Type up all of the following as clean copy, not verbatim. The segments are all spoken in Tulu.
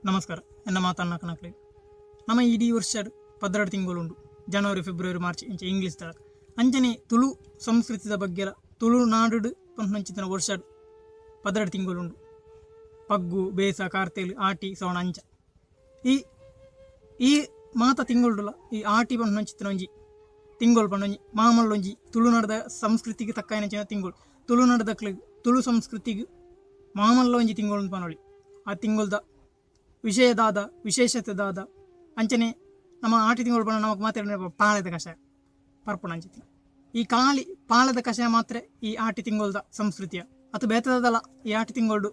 ನಮಸ್ಕಾರ ಎನ್ನ ಮಾತನ್ನ ನಮ್ಮ ಇಡೀ ವರ್ಷ 12 ತಿಂಗಳುಂಡು, ಜನವರಿ ಫೆಬ್ರವರಿ ಮಾರ್ಚ್ ಇಂಚ ಇಂಗ್ಲೀಷ್ ತಳಕ. ಅಂಚನೆ ತುಳು ಸಂಸ್ಕೃತಿದ ಬಗ್ಗೆಲ ತುಳುನಾಡು ಪನ್ಪಂಚಿತ್ತಿನ ವರ್ಷ 12 ತಿಂಗಳುಂಡು. ಪಗ್ಗು ಬೇಸ ಕಾರ್ತೆಲ್ ಆಟಿ ಸೋಣ ಅಂಚ ಈ ಈ ಮಾತ ತಿಂಗಳುಡುಲ ಈ ಆಟಿ ಪನ್ಪಂಚಿತ್ತಿನ ಒಂಜಿ ತಿಂಗಳು ಪಂಡೊಂಜಿ ಮಾಮಲ್ಲೊಂಜಿ ತುಳುನಾಡದ ಸಂಸ್ಕೃತಿಗೆ ತಕ್ಕಾಯಿನಂಚಿನ ತಿಂಗಳು. ತುಳುನಾಡದಕ್ಲೆಗ್ ತುಳು ಸಂಸ್ಕೃತಿಗೆ ಮಾಮಲ್ಲ ಒಂಜಿ ತಿಂಗಳು ಪನೊಳಿ. ಆ ತಿಂಗಳ್ದ ವಿಷಯ ದಾದ, ವಿಶೇಷತೆ ದಾದ, ಅಂಚನೆ ನಮ್ಮ ಆಟಿ ತಿಂಗಳು ಪಂಡ ನಮಕ್ ಮಾತ್ರ ಪಾಳೆದ ಕಷಾಯ ಪರ್ಪುಣ ಅಂಚಿತ್ತಿನ ಈ ಕಾಲಿ ಪಾಳೆದ ಕಷಾಯ ಮಾತ್ರ ಈ ಆಟಿ ತಿಂಗಳ್ದ ಸಂಸ್ಕೃತಿಯ ಅತು ಬೇತದಲ್ಲ. ಈ ಆಟಿ ತಿಂಗಳ್ಡು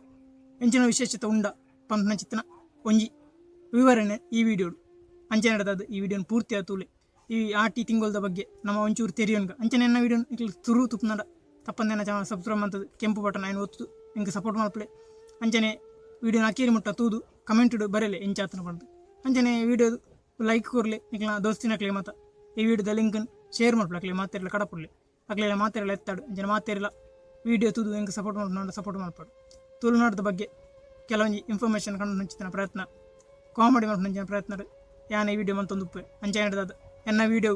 ಎಂಚಿನ ವಿಶೇಷತೆ ಉಂಡ ಪನ್ಪುನಂಚಿತ್ತಿನ ಒಂಜಿ ವಿವರಣೆ ಈ ವಿಡಿಯೋಡು. ಅಂಚನೆ ನಡದದು ಈ ವಿಡಿಯೋನ ಪೂರ್ತಿ ಆತೂಲೆ ಈ ಆಟಿ ತಿಂಗಳ್ದ ಬಗ್ಗೆ ನಮ್ಮ ಒಂಚೂರು ತೆರಿಯೋನ್ಗ. ಅಂಚನೆ ಎನ್ನ ವಿಡಿಯೋ ನಿಕ್ಲ್ ತುರು ತುಪ್ಪುನಡ ತಪ್ಪಂದೆನ ಚಾನಲ್ ಸಬ್ಸ್ಕ್ರೈಬ್ ಮಂತದು ಕೆಂಪು ಬಟನ್ ಐನ್ ಒತ್ತುದು ಎಂಕ್ ಸಪೋರ್ಟ್ ಮಲ್ಪಲೆ. ಅಂಚನೆ ವಿಡಿಯೋನ ಅಕೇರಿ ಮುಟ್ಟ ತೂದು ಕಮೆಂಟ್ ಬರೆಲೆ ಎಂಚಾತನ ಪಂಡ್ದು. ಅಂಚನೆ ವಿಡಿಯೋ ಲೈಕ್ ಕೊರ್ಲೆ, ನಿಕ್ಲ್ನ ದೋಸ್ತಿನಕ್ಲೆ ಮಾತ ಈ ವಿಡಿಯೋದ ಲಿಂಕ್ ಶೇರ್ ಮಲ್ಪಲೆ, ಅಕ್ಲೆ ಮಾತೆರ್ಲ ಕಡಪುಡ್ಲೆ, ಅಕ್ಲೆಲ ಮಾತೆರ್ಲ ಎತ್ತಾಡು. ಅಂಚನೆ ಮಾತೆರ್ಲ ವಿಡಿಯೋ ತೂದು ಎಂಕ್ ಸಪೋರ್ಟ್ ಮಲ್ಪುನ ಸಪೋರ್ಟ್ ಮಲ್ಪಡು. ತುಳುನಾಡದ ಬಗ್ಗೆ ಕೆಲವೊಂಜಿ ಇನ್ಫಾರ್ಮೇಷನ್ ಕಂಡು ಪ್ರಯತ್ನ, ಕಾಮಿಡಿ ಮಲ್ಪುನಂಚಿನ ಪ್ರಯತ್ನ ಯಾನ್ ಈ ವಿಡಿಯೋ ಮಂತೊಂದುಪ್ಪೆ. ಅಂಚನೆ ಹಿಡ್ದದು ಎನ್ನ ವಿಡಿಯೋ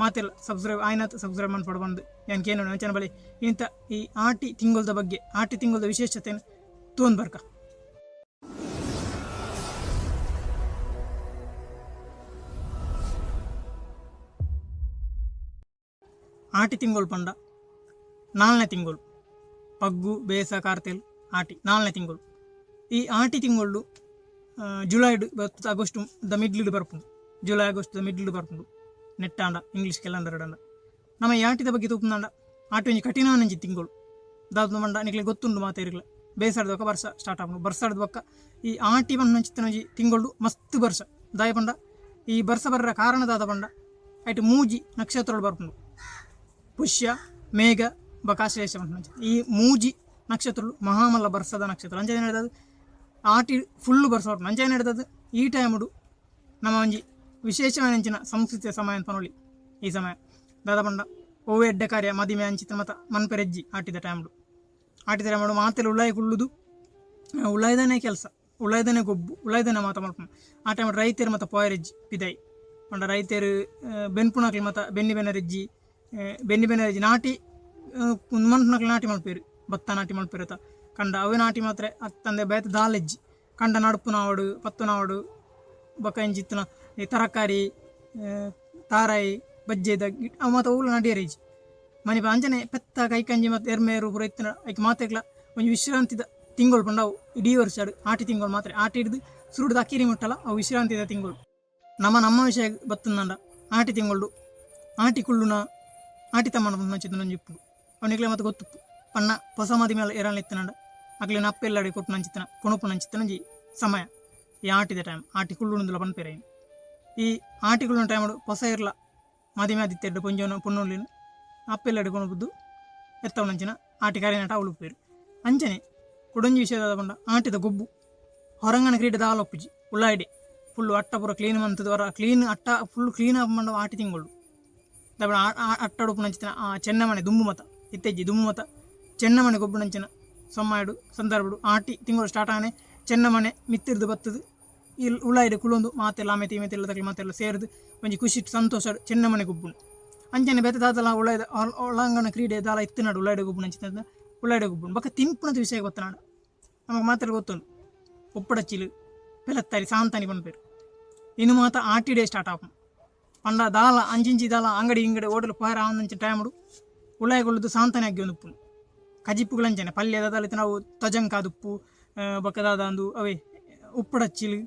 ಮಾತೆಲ್ಲ ಸಬ್ಸ್ಕ್ರೈಬ್ ಆಯ್ನಾತ್ ಸಬ್ಸ್ಕ್ರೈಬ್ ಮನ್ಪೊಡು ಬಂದು ಯಾನ್ ಕೇನೋಡು. ಅಂಚನೆ ಬಳಿ ಇಂಥ ಈ ಆಟಿ ತಿಂಗಳ್ದ ಬಗ್ಗೆ ಆಟಿ ತಿಂಗಳ್ದ ವಿಶೇಷತೆಯನ್ನು ತೂವೊಂದು ಬರ್ಕ. ಆಟಿ ತಿಂಗಳು ಪಂಡ ನಾಲ್ನೇ ತಿಂಗಳು, ಪಗ್ಗು ಬೇಸ ಕಾರ್ತೆಲ್ ಆಟಿ ನಾಲ್ನೇ ತಿಂಗಳು. ಈ ಆಟಿ ತಿಂಗಳು ಜುಲೈಡ್ ಆಗಸ್ಟ್ ದ ಮಿಡ್ಲ್ಡ್ ಬರ್ಪುಂಡು, ಜುಲೈ ಆಗಸ್ಟ್ ದ ಮಿಡ್ಲ್ಡ್ ಬರ್ಪುಂಡು ನೆಟ್ಟಾಂಡ ಇಂಗ್ಲೀಷ್ ಕ್ಯಾಲೆಂಡರ್ ಅಂಡ. ನಮ್ಮ ಈ ಆಟಿದ ಬಗ್ಗೆ ತೂಪುಂದಾಂಡ ಆಟಿ ಒಂಜಿ ಕಠಿಣ ಒಂಜಿ ತಿಂಗಳು. ದಾದ ಪಂಡ ನಿಕ್ಲೆ ಗೊತ್ತುಂಡು ಮಾತೆರ್ಗ್ಲ, ಬೇಸಾರ್ದ ಬೊಕ್ಕ ಬರ್ಸ ಸ್ಟಾರ್ಟ್ ಆಪುಂಡು. ಬರ್ಸಾರ್ದ ಬೊಕ್ಕ ಈ ಆಟಿ ಪನ್ಪುನಂಚಿತ್ತಿನ ಒಂಜಿ ತಿಂಗಳು ಮಸ್ತ್ ಬರ್ಸ. ದಾಯೆ ಪಂಡ ಈ ಬರ್ಸ ಬರ್ರ ಕಾರಣ ದಾದ ಪಂಡ ಐಟ್ ಮೂಜಿ ನಕ್ಷತ್ರಗಳು ಬರ್ಪುಂಡು, ಪುಷ್ಯ ಮೇಘ ಬೊಕ್ಕ ಆಶ್ಲೇಷ ಪನ್ಪುನಂಚ. ಈ ಮೂಜಿ ನಕ್ಷತ್ರಗಳು ಮಹಾಮಲ್ಲ ಬರ್ಸದ ನಕ್ಷತ್ರ. ಅಂಚನೆ ನಡದದು ಆಟಿ ಫುಲ್ಲು ಬರ್ಸ ಬರ್ಪುಂಡು. ಅಂಚನೆ ನಡದದು ಈ ಟೈಮುಡು ನಮ್ಮ ಒಂಜಿ ವಿಶೇಷವಾಯಿನಂಚಿನ ಸಂಸ್ಕೃತಿಯ ಸಮಯ ಅಂತ ಪನೊಲಿ. ಈ ಸಮಯ ದಾದ ಪಂಡ ಒವ್ವೆ ಎಡ್ಡೆ ಕಾರ್ಯ ಮದಿಮೆ ಅಂಚಿತ್ತಿನ ಮಾತ ಮನ್ಪೆರೆಜ್ಜಿ ಆಟಿದ ಟೈಮ್ಡು. ಆಟಿದ ಟೈಮ್ಡು ಮಾತೆಲ್ಲ ಉಳ್ಳಾಯಿ ಕುಳ್ಳುದು, ಉಳ್ಳಾಯ್ದನೇ ಕೆಲಸ, ಉಳ್ಳಾಯ್ದನೇ ಗೊಬ್ಬು, ಉಳ್ಳಾಯ್ದನೇ ಮಾತ ಮಲ್ಪುನು. ಆ ಟೈಮ್ ರೈತೆರ್ ಮಾತ ಪೋಯರೆಜ್ಜಿ ಪಿದಾಯಿ ಪಂಡ ರೈತೆರ್ ಬೆನ್ಪುನಕ್ಲು ಮಾತ ಬೆನ್ನಿ ಬೆನರೆಜ್ಜಿ, ಬೆನ್ನಿ ಬೆನರೆಜ್ಜಿ ನಾಟಿ ಮನ್ಪುನಕ್ಲು ನಾಟಿ ಮಲ್ಪೆರ್, ಭತ್ತ ನಾಟಿ ಮಲ್ಪೆರ್ ಅತ ಕಂಡ ಅವೇ ನಾಟಿ ಮಾತ್ರ ಅತ್ತಂದೆ ಬೇತೆ ದಾಲೆಜ್ಜಿ ಕಂಡ ನಡ್ಪುನಾವಡು ಪತ್ತುನಾವಡು ಬೊಕ್ಕ ಇಂಚಿತ್ತಿನ ಈ ತರಕಾರಿ ತಾರಾಯಿ ಬಜ್ಜೆದ ಅವು ಮಾತ ಒವ್ಲ ನಡಿಯರೆಜ್ಜಿ ಮನಿಪ. ಅಂಚನೆ ಪೆತ್ತ ಕೈಕಂಜಿ ಮತ್ತು ಎರ್ಮೇರು ಪೂರ ಇತ್ತಿನ ಐಕ್ ಮಾತೆಗ್ಲ ಒಂಜಿ ವಿಶ್ರಾಂತಿದ ತಿಂಗಳು ಪಂಡ ಅವು ಇಡೀ ವರ್ಷ ಆಟಿ ತಿಂಗಳು ಮಾತ್ರ. ಆಟಿ ಹಿಡ್ದು ಸುರುಡ್ದು ಅಕ್ಕೇರಿ ಮುಟ್ಟಲ ಅವು ವಿಶ್ರಾಂತಿದ ತಿಂಗಳು. ನಮ್ಮ ನಮ್ಮ ವಿಷಯ ಬತ್ತಂದಂಡ ಆಟಿ ತಿಂಗಳು ಆಟಿ ಕುಳ್ಳುನ ಆಟಿ ತಮ್ಮನ ಪನ್ಪುನಂಚಿತ್ತಿನ ಒಂಜಿ ಇಪ್ಪುಂಡು. ಅವನಿಗ್ಲೆ ಮತ್ತೆ ಗೊತ್ತುಪ್ಪು ಪಣ್ಣ ಪೊಸ ಮದಿ ಮೇಲೆ ಏರಲ್ಲ ಇತ್ತನಂಡ ಅಕ್ಲೆನ ಅಪ್ಪೆಲ್ಲಡೆ ಕೊಟ್ಟುನಂಚಿತ್ತಿನ ಕೊಣಪುನಂಚಿತ್ತಿನ ಒಂಜಿ ಸಮಯ ಈ ಆಟಿದ ಟೈಮ್. ಆಟಿ ಕುಳ್ಳುಂದುಲ ಪನ್ಪೆರ್ ಐನ್. ಈ ಆಟಿ ಕುಳ್ಳುನ ಟೈಮುಡು ಪೊಸ ಇರ್ಲ ಮದಿಮೆ ಆದಿತ್ತೆರ್ಡು ಪೊಂಜೋನ ಪೊಣ್ಣುಲೆನ್ ಅಪ್ಪೆಲ್ಲಡೆ ಕೊಣಪುದು ಎತ್ತವನಂಚಿನ ಆಟಿ ಕರಿನಟ ಅವ್ಲು ಉಪ್ಪುವೆರ್. ಅಂಚನೆ ಕುಡೊಂಜಿ ವಿಷಯ ದಾದ ಪಂಡ ಆಟಿದ ಗೊಬ್ಬು ಹೊರಂಗಣ ಕ್ರೀಡೆ ದಾಲ ಉಪ್ಪುಜಿ. ಉಳ್ಳಾಯಿಡೆ ಫುಲ್ಲು ಅಟ್ಟ ಪೂರ ಕ್ಲೀನ್ ಮಂತುದು ಹೊರ ಕ್ಲೀನ್ ಅಟ್ಟ ಫುಲ್ ಕ್ಲೀನ್ ಆಪುಂಡ ಆಟಿ ತಿಂಗಳು. ದಾದ ಅಟ್ಟಡ್ ಉಪ್ಪುನಂಚಿತ್ತಿನ ಆ ಚೆನ್ನಮಣೆ ದುಂಬು ಮತ ಇತ್ತೆಜ್ಜಿ ದುಂಬು ಮತ ಚೆನ್ನಮಣೆ ಗೊಬ್ಬುನಂಚಿನ ಸೊಮ್ಮಾಯ್ಡು ಸಂದರ್ಭಡು ಆಟಿ ತಿಂಗಳು ಸ್ಟಾರ್ಟ್ ಆನೆ ಚೆನ್ನಮಣೆ ಮಿತ್ತಿರ್ದು ಬತ್ತುದು ಈ ಉಳ್ಳಾಯಿಡೆ ಕುಲೊಂದು ಮಾತೆಲ್ಲ ಆಮೆತಿ ಇಮೆತಿ ತಕ್ಲು ಮಾತೆಲ್ಲ ಸೇರ್ದು ಒಂಜಿ ಖುಷಿ ಸಂತೋಷ ಚೆನ್ನಮಣೆ ಗೊಬ್ಬುನು. ಅಂಚನೆ ಬೇತೆ ದಾದಲ ಉಳ್ಳಾಯ್ದ ಒಳಾಂಗಣ ಕ್ರೀಡೆ ದಾಲ ಇತ್ತಿನಾಡು ಉಳ್ಳಾಯ್ಡೆ ಗೊಬ್ಬುನಂಚಿನ ಉಳ್ಳಾಯ್ಡೆ ಗೊಬ್ಬುನು. ಬೊಕ್ಕ ತಿನ್ಪುನದ ವಿಷಯ ಗೊತ್ತನಾಡು ನಮಕ್ ಮಾತೆರ್ಲ ಗೊತ್ತುಂಡು ಉಪ್ಪಡಚ್ಚಿಲು ಪೆಲತ್ತರಿ ಸಾಂತಾನಿ ಪನ್ಪೆರ್. ಇನ್ನು ಮಾತ ಆಟಿಡೇ ಸ್ಟಾರ್ಟ್ ಆಪುಂಡು. ಪಂಡ ದಾಲ ಅಂಚಿಂಚಿ ದಾಲ ಅಂಗಡಿ ಇಂಗಡಿ ಓಡಲು ಪೋಯರ ಆವಂದಂಚಿ ಟೈಮುಡು ಉಳ್ಳಾಯಿ ಕುಲ್ಲುದು ಸಾಂತಾನಿ ಅಗ್ಗಿ ಉಪ್ಪುಂಡು. ಕಜಿಪುಗಳಂಚನೆ ಪಲ್ಯ ದಾದಾಲ ನಾವು ತೊಜಂಕಾದುಪ್ಪು ಬೊಕ್ಕ ದಾದ ಅಂದು ಅವೇ ಉಪ್ಪಡಚ್ಚಿಲು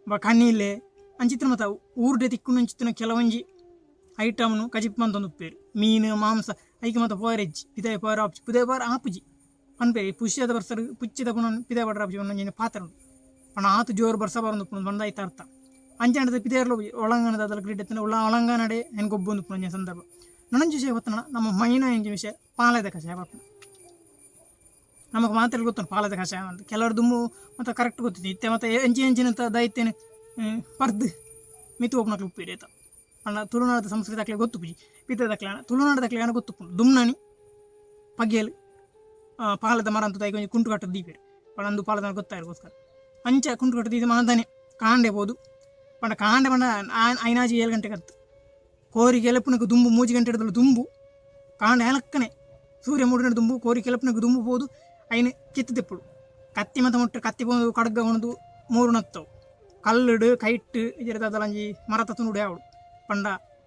ಬೊಕ್ಕ ಕಣಿಲೆ ಅಂಚಿತ್ತಿನ ಮಾತ ಊರುಡೆ ತಿಕ್ಕುನಂಚಿತ್ತಿನ ಕೆಲವೊಂಜಿ ಐಟಮ್ನು ಕಜಿಪು ಮಂತೊಂದು ಉಪ್ಪೇರು. ಮೀನು ಮಾಂಸ ಐಕ್ ಮಾತ ಪೋಯರೆಜ್ಜಿ ಪಿದಾಯಿ ಪೋಯರ ಆಪುಜಿ, ಪಿದಾಯಿ ಪೋಯರ ಆಪುಜಿ ಪನ್ಪೇರು. ಪುಷ್ಯದ ಬರ್ಸಡ್ ಪುಚ್ಚಿದ ಪುನ ಪಿದಾಯಿ ಪಡ್ರ ಆಪುಜಿ ಒಂಜಿ ಪಾತ್ರ ಉಂಡು ಪಂಡ ಆತು ಜೋರು ಬರ್ಸ ಬರೊಂದು ಉಪ್ಪುಂಡು ಪಂಡ ಐತ ಅರ್ಥ. ಅಂಚನೆ ಪಿದಾಯಿರ್ಲ ಒಳಂಗಣದ ದಾದಲ ಕ್ರೀಡೆ ಇತ್ತಿನ ಉಳ್ಳ ಒಳಂಗಣಡೆ ಹೆನ್ ಗೊಬ್ಬೊಂದು ಉಪ್ಪುನ ಸಂದರ್ಭ. ನನೊಂಜಿ ವಿಷಯ ಗೊತ್ತನ ನಮ್ಮ ಮೈನ ಎಂಜಿ ವಿಷಯ ಪಾಲೆದ ಕಷಾಯ ಬರ್ಪುಂಡು. ನಮಕ್ ಮಾತೆರ್ಲ ಗೊತ್ತುಂಡು ಪಾಲೆದ ಕಷಾಯ ಅಂತ. ಕೆಲವರು ದುಂಬು ಮತ್ತು ಕರೆಕ್ಟ್ ಗೊತ್ತಿತ್ತು ಇತ್ತೆ ಮತ್ತು ಎಂಚಿ ಎಂಚಿನಂತ ದೈತೇನೆ ಪರ್ದ್ ಮಿತ್ ಪೋಪುನಕ್ಲು ಉಪ್ಪುವೆರ್ ಏತ. ಪಂಡ ತುಳುನಾಡದ ಸಂಸ್ಕೃತಿ ಅಕ್ಲೆಗ್ ಗೊತ್ತುಪ್ಪುಜಿ ಪಿತ್ತದಕ್ಲೆನ ತುಳುನಾಡದಕ್ಲೆನ ಗೊತ್ತುಪ್ಪುಂಡು. ದುಮ್ನನಿ ಪಗೆಲ್ ಪಾಲದ ಮರ ಅಂತ ಒಂಜಿ ಕುಂಟು ಕಟ್ಟುದು ದೀಪೆರ್ ಪಂಡ ಅಂದು ಪಾಲದ ಗೊತ್ತಾಯಿರ್ಗೋಸ್ಕರ ಅಂಚ ಕುಂಟು ಕಟ್ಟುದು ಇದು ಮಾಂತಾನೆ ಕಾಂಡೆ ಪೋದು ಪಂಡ ಕಾಂಡೆ ಪಂಡ ಐನಾಜಿ 7 ಗಂಟೆ ಕತ್ತು ಕೋರಿ ಕೆಲಪುನకు ದುಂಬು 3 ಗಂಟೆ ಹಿಡಿದಲು ದುಂಬು ಕಾಂಡೆ ಏಲಕ್ಕನೆ ಸೂರ್ಯ ಮೂಡಿನ ದುಂಬು ಕೋರಿ ಕೆಲಪುನకు ದುಂಬು ಪೋದು ಐನು ಕೆತ್ತು ತೆಪ್ಪುಡು ಕತ್ತಿ ಮತ ಮುಟ್ಟು ಕತ್ತಿ ಪೋದು ಕಡ್ಗ ಕೊಣದು ಮೂರು ನತ್ತವು ಕಲ್ಲಿಡು ಕೈಟ್ಟು ಇಜರದಲಂಜಿ ಮರತ ತುನುಡೆ ಅವಳು ಪಂಡ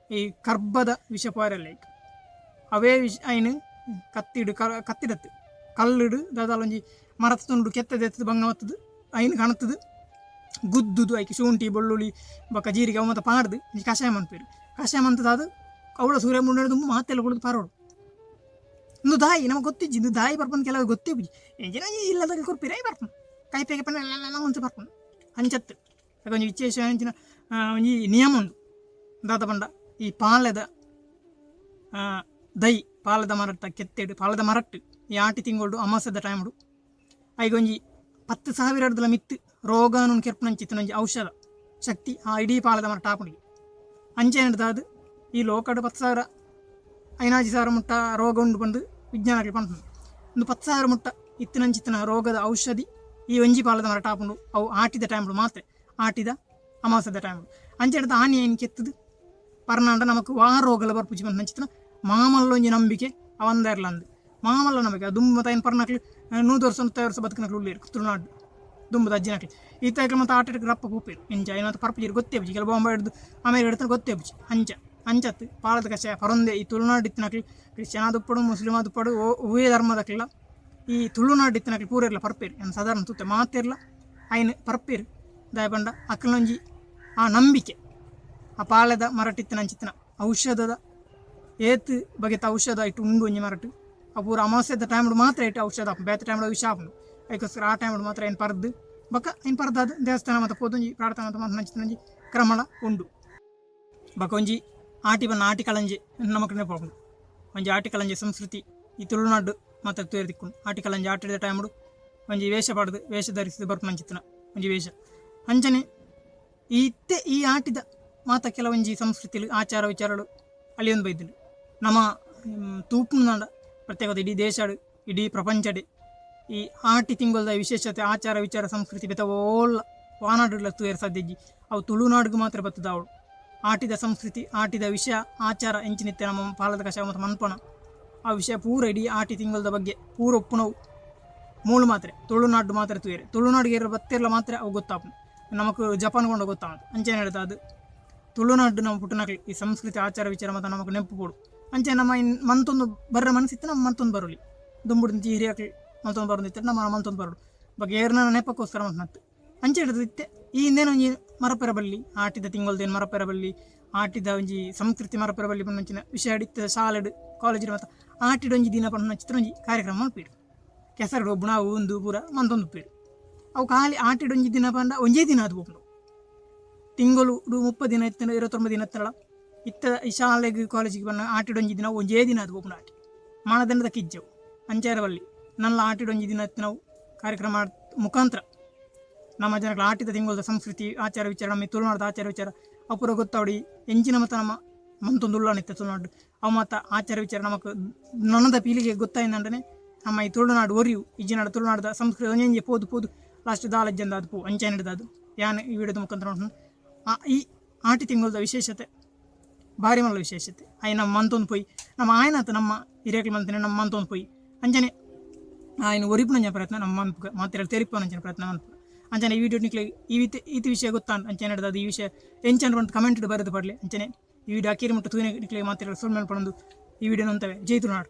ಈ ಕರ್ಬದ ವಿಷ ಪೋರಲ್ಲ ಈಗ ಅವೇ ವಿಷ ಐನು ಕತ್ತಿಡು ಕತ್ತಿಡತ್ತು ಕಲ್ಲಿಡು ದಾದಲೊಂಜಿ ಮರತ ತುಂಡು ಕೆತ್ತದ ಎತ್ತದು ಬಂಗ ಮತ್ತದು ಐನು ಕಾಣುತ್ತದೆ ಗುದ್ದುದು ಐಕೆ ಶುಂಠಿ ಬೆಳ್ಳುಳ್ಳಿ ಬೊಕ್ಕ ಜೀರಿಗೆ ಅವು ಮತ್ತು ಪಾಡ್ದು ಇಂಚಿ ಕಷಾಯ ಮನ್ಪೇರು ಕಷಾಯ ಮಂತದ ಅವಳ ಸೂರ್ಯ ಮುಂಡೆ ತುಂಬ ಮಾತೆಲ್ಲ ಕುಡಿದು ಪಾರೋಡು ಇಂದು ದಾಯಿ ನಮಗೆ ಗೊತ್ತಿಜ್ಜಿ ಇಂದು ದಾಯಿ ಬರ್ಪಂದು ಕೆಲವು ಗೊತ್ತೇ ಬುಜಿ ಎಂಜಿನ ಇಲ್ಲದಾಗ ಕೊರ್ಪಿರ ಬರ್ಪು ಕಾಯಿಪೇಗೆ ಪನ್ನ ಒಂಚು ಬರ್ಪು ಅಂಚತ್ತು ಒಂಜಿ ವಿಶೇಷ ಅಂಚಿನ ಒಂಜಿ ನಿಯಮ ಉಂಡು ದಾದ ಪಂಡ ಈ ಪಾಲೆದ ದೈ ಪಾಲದ ಮರಟ್ಟ ಕೆತ್ತೆಡು ಪಾಲದ ಮರಟ್ಟು ಈ ಆಟಿ ತಿಂಗಳು ಅಮಾಸದ ಟೈಮ್ಡು ಐಗೊಂಜಿ 10,000 ಹಿಡ್ದಲ ಮಿತ್ತು ರೋಗಾನು ಕೆರ್ಪುನಂಚಿತ್ತನೊಂಜಿ ಔಷಧ ಶಕ್ತಿ ಆ ಇಡೀ ಪಾಲದ ಮರಟ್ಟು ಆಪುಂಡು ಅಂಚೆನಡ್ದಾದು ಈ ಲೋಕಡು 10,000 5,000 ಮುಟ್ಟ ರೋಗ ಉಂಡು ಬಂದು ವಿಜ್ಞಾನಕ್ಕೆ ಪಂಪುಂಡು ಒಂದು 10,000 ಮುಟ್ಟ ಇತ್ತಿನಂಚಿತ್ತನ ರೋಗದ ಔಷಧಿ ಈ ಒಂಜಿ ಪಾಲದ ಮರಟ್ಟು ಆಪುಂಡು ಅವು ಆಟಿದ ಟೈಮ್ಡು ಮಾತ್ರ ಆಟಿದ ಅಮಾಸದ ಟೈಮ್ಡು ಅಂಚೆಡ್ದ ಆನಿ ಏನು ಕೆತ್ತದು ಪರ್ನಾಂಡ ನಮಕ್ ವಾ ರೋಗಲ ಬರ್ಪುಜಿ ಬಂದು ಮಾಮಲ್ಲೊಂಜಿ ನಂಬಿಕೆ ಅವಂದರ್ಲಂದು ಮಾಮಲ್ಲ ನಂಬಿಕೆ ದುಂಬು ಮತ್ತು ಏನು ಪರ್ನಕ್ಲು 100 ವರ್ಷ 150 ವರ್ಷ ಬದುಕನಕ್ಲು ಉಳ್ಳೇರು ತುಳುನಾಡು ದುಂಬುದ ಅಜ್ಜಿನಕ್ಲು ಈ ತೈಕ್ಲು ಮತ್ತು ಆಟಕ್ಕೆ ರಪ್ಪ ಪೂಪೇರು ಇಂಚ ಏನು ಪರ್ಪುಜಿರು ಗೊತ್ತೇ ಬುಜಿ ಕೆಲವು ಬಾಂಬೆ ಹಿಡ್ದು ಆಮೇಲೆ ಹಿಡ್ತಾನೆ ಗೊತ್ತೇ ಬುಜಿ ಅಂಚ ಅಂಚತ್ತು ಪಾಲದ ಕಷಾಯ ಪರೊಂದೆ ಈ ತುಳುನಾಡು ಇತ್ತಿನಕ್ಲು ಕ್ರಿಶ್ಚಿಯನ್ ಆದುಪ್ಪಡು ಮುಸ್ಲಿಂ ಆದುಪ್ಪಡು ಹೂವೇ ಧರ್ಮದಕ್ಲೆಲ್ಲ ಈ ತುಳುನಾಡು ಇತ್ತಿನಕ್ಲು ಪೂರೆರ್ಲ ಪರ್ಪೇರು ಏನು ಸಾಧಾರಣ ತೂತೆ ಮಾತಿರ್ಲ ಐನು ಪರ್ಪೇರು ದಾಯಪಂಡ ಅಕ್ಲೊಂಜಿ ಆ ನಂಬಿಕೆ ಆ ಪಾಲದ ಮರಟಿತ್ತಿನಂಚಿತ್ತಿನ ಔಷಧದ ಏತ್ ಬಗೆತ ಔಷಧ ಇಟ್ಟು ಉಂಡು ಒಂಜಿ ಮರಟು ಆ ಪೂರ ಅಮಾವಾಸ್ಯದ ಟೈಮ್ಡು ಮಾತ್ರ ಇಟ್ಟು ಔಷಧ ಆಪುಂಡು ಬೇತೆ ಟೈಮ್ಡು ವಿಷ ಆಪುಂಡು ಅದಕ್ಕೋಸ್ಕರ ಆ ಟೈಮ್ಡು ಮಾತ್ರ ಏನು ಪರ್ದು ಬೊಕ್ಕ ಏನು ಪರ್ದಾದ ದೇವಸ್ಥಾನ ಮತ್ತು ಪೋದೊಂಜಿ ಪ್ರಾರ್ಥನೆ ಮತ್ತು ಮಂಚಿನೊಂಜಿ ಕ್ರಮಣ ಉಂಡು ಬೊಕ್ಕ ಒಂಜಿ ಆಟಿ ಬನ್ನ ಆಟಿ ಕಳಂಜೆ ನಮಕ್ ನೆನಪಾಪುಂಡು ಒಂಜಿ ಆಟಿ ಕಳಂಜೆ ಸಂಸ್ಕೃತಿ ಈ ತುಳುನಾಡು ಮಾತ್ರ ತೂಯರೆ ತಿಕ್ಕುಂಡು ಆಟಿ ಕಳಂಜೆ ಆಟಿದ ಟೈಮ್ಡು ಒಂಜಿ ವೇಷ ಪಾಡ್ದು ವೇಷ ಧರಿಸಿದ ಬರ್ಪುನಂಚಿತ್ತಿನ ಒಂಜಿ ವೇಷ ಅಂಚನೆ ಇತ್ತೆ ಈ ಆಟಿದ ಮಾತ ಕೆಲವೊಂಜಿ ಸಂಸ್ಕೃತಿಲು ಆಚಾರ ವಿಚಾರಗಳು ಅಳಿಯೊಂದು ಬೈದುಂಡು ನಮ್ಮ ತೂಪುನಾಡ ಪ್ರತ್ಯೇಕದ ಇಡೀ ದೇಶಡು ಇಡೀ ಪ್ರಪಂಚಡೆ ಈ ಆಟಿ ತಿಂಗಳದ ವಿಶೇಷತೆ ಆಚಾರ ವಿಚಾರ ಸಂಸ್ಕೃತಿ ಬೆತ್ತ ಓಲ್ಲ ವಾನಾಡುಲ ತೂಯರ್ ಸಾಧ್ಯಜ್ಜಿ ಅವು ತುಳುನಾಡಿಗೆ ಮಾತ್ರ ಬತ್ತದ ಅವಳು ಆಟಿದ ಸಂಸ್ಕೃತಿ ಆಟಿದ ವಿಷಯ ಆಚಾರ ಎಂಚಿನಿತ್ತೆ ನಮ್ಮ ಪಾಲದ ಕಷಾಯ ಮತ್ತು ಮನ್ಪಣ ಆ ವಿಷಯ ಪೂರ ಇಡೀ ಆಟಿ ತಿಂಗಳದ ಬಗ್ಗೆ ಪೂರ ಒಪ್ಪುನವು ಮೂಳು ಮಾತ್ರ ತುಳುನಾಡು ಮಾತ್ರ ತೂಯರೆ ತುಳುನಾಡಿಗೆ ಬತ್ತಿರಲ ಮಾತ್ರ ಅವು ಗೊತ್ತಾಪು ನಮಕ್ ಜಪಾನ್ ಕೊಂಡ ಗೊತ್ತಾಗ ಅಂಚೆ ಹೇಳ್ತಾ ಅದು ತುಳುನಾಡು ನಮ್ಮ ಪುಟ್ಟನಕ್ಲಿ ಈ ಸಂಸ್ಕೃತಿ ಆಚಾರ ವಿಚಾರ ಮತ್ತು ನಮಕ್ ನೆಂಪು ಪೋಡು ಅಂಚೆ ನಮ್ಮ ಇನ್ ಮಂತೊಂದು ಬರ್ರ ಮನಸ್ಸಿತ್ತು ನಮ್ಮ ಮಂತೊಂದು ಬರಲಿ ದುಂಬುಡು ಹಿರಿಯಾಕ್ಲಿ ಮಂತೊಂದು ಬರೋದಿತ್ತು ನಮ್ಮ ಮಂತೊಂದು ಬರೋಡು ಬಗ್ಗೆ ಏರ್ನ ನೆಪಕ್ಕೋಸ್ಕರ ಮತ್ತು ಅಂಚೆ ಹಿಡಿದಿತ್ತೆ ಈ ಹಿಂದೇನು ಒಂಜಿ ಮರಪೆರ ಬಲ್ಲಿ ಆಟಿದ ತಿಂಗಳದೇನು ಮರಪೆರ ಬಲ್ಲಿ ಆಟಿದ ಒಂಜಿ ಸಂಸ್ಕೃತಿ ಮರಪೆರ ಬಲ್ಲಿ ಪನ್ನಂಚಿನ ವಿಷಯ ಇತ್ತ ಶಾಲೆಡು ಕಾಲೇಜು ಮತ್ತು ಆಟಿಡ ಒಂಜಿ ದಿನ ಪನ್ನ ಚಿತ್ರ ಒಂಜಿ ಕಾರ್ಯಕ್ರಮ ಮಲ್ಪೀಡು ಕೆಸರು ಒಬ್ಬನ ಒಂದು ಪೂರ ಮಂತೊಂದು ಪೀಡು ಅವು ಖಾಲಿ ಆಟಿಡ ಒಂಜಿ ದಿನ ಪಂಡ ಒಂಜೇ ದಿನ ಅದು ಪೋಪುಂಡು ತಿಂಗಳು 30 ದಿನ ಇತ್ತ 29 ದಿನ ಇತ್ತಲ್ಲ ಇತ್ತ ಈ ಶಾಲೆಗೆ ಕಾಲೇಜಿಗೆ ಬನ್ನ ಆಟಿಡೊಂಜಿ ದಿನ ಒಂಜೇ ದಿನ ಅದು ಪೋಪುಂಡು ಆಟಿ ಮಾನದಂಡದ ಕಿಜ್ಜವು ಅಂಚಾರವಲ್ಲಿ ನನ್ನ ಆಟಿಡೊಂಜಿ ದಿನ ನಾವು ಕಾರ್ಯಕ್ರಮ ಮುಖಾಂತರ ನಮ್ಮ ಜನಗಳ ಆಟಿದ ತಿಂಗಳದ ಸಂಸ್ಕೃತಿ ಆಚಾರ ವಿಚಾರ ನಮ್ಮ ತುಳುನಾಡದ ಆಚಾರ ವಿಚಾರ ಅಪೂರ ಗೊತ್ತಾವಡಿ ಎಂಚಿನ ಮತ್ತು ನಮ್ಮ ಮಂತೊಂದು ಉಳ್ಳಾಣಿತ್ತೆ ತುಳುನಾಡು ಅವು ಮತ್ತು ಆಚಾರ ವಿಚಾರ ನಮಕ್ ನನ್ನದ ಪೀಳಿಗೆ ಗೊತ್ತಾಯಿಂದಂಟನೆ ನಮ್ಮ ಈ ತುಳುನಾಡು ಒರಿಯು ಇಜ್ಜಿನಾಡು ತುಳುನಾಡದ ಸಂಸ್ಕೃತಿ ಒಂಜೊಂಜೆ ಪೋದು ಪೋದು ಲಾಸ್ಟ್ ದಾಲಜ್ಜಂದ ಅದು ಪೋ ಅಂಚೆ ಅದು ಯಾನ್ ಈ ವಿಡಿಯೋದ ಮುಖಾಂತರ ಈ ಆಟಿ ತಿಂಗಳದ ವಿಶೇಷತೆ ಭಾರಿ ಮಲ್ಲ ವಿಶೇಷತೆ ಆಯ್ ನಮ್ಮ ಮಂತೊಂದು ಪೋಯಿ ನಮ್ಮ ಆಯನಾತ ನಮ್ಮ ಹಿರಿಯಕ್ಲು ಮಂತನೆ ನಮ್ಮ ಮಂತೊಂದು ಪೋಯಿ ಅಂಚನೆ ఆయన ಒರಿಪುನಂಚಿನ ಪ್ರಯತ್ನ ನಮ್ಮ ಮನ್ಪುಗ ಮಾತ್ರ ತೆರಿಪುನಂಚಿನ ಪ್ರಯತ್ನ ಮನ್ಪುಗ ಅಂಚನೆ ಈ ವಿಡಿಯೋ ನಿಕ್ಲೆ ಈ ಈತಿ ವಿಷಯ ಗೊತ್ತಾಂಡ್ ಅಂಚನೆ ನಡ್ದದು ಈ ವಿಷಯ ಎಂಚನ್ ಬಂದು ಕಮೆಂಟ್ ಬರೆದು ಪಡಲಿ ಅಂಚನೆ ಈ ವಿಡಿಯೋ ಅಕೀರಿ ಮುಟ್ಟ ತೂನೆ ನಿಕ್ಲೆ ಮಾತ್ರ ಸುಳ್ಳು ಪಡೊಂದು ಈ ವಿಡಿಯೋ ಅಂತವೆ ಜೈ ತುಳುನಾಡು.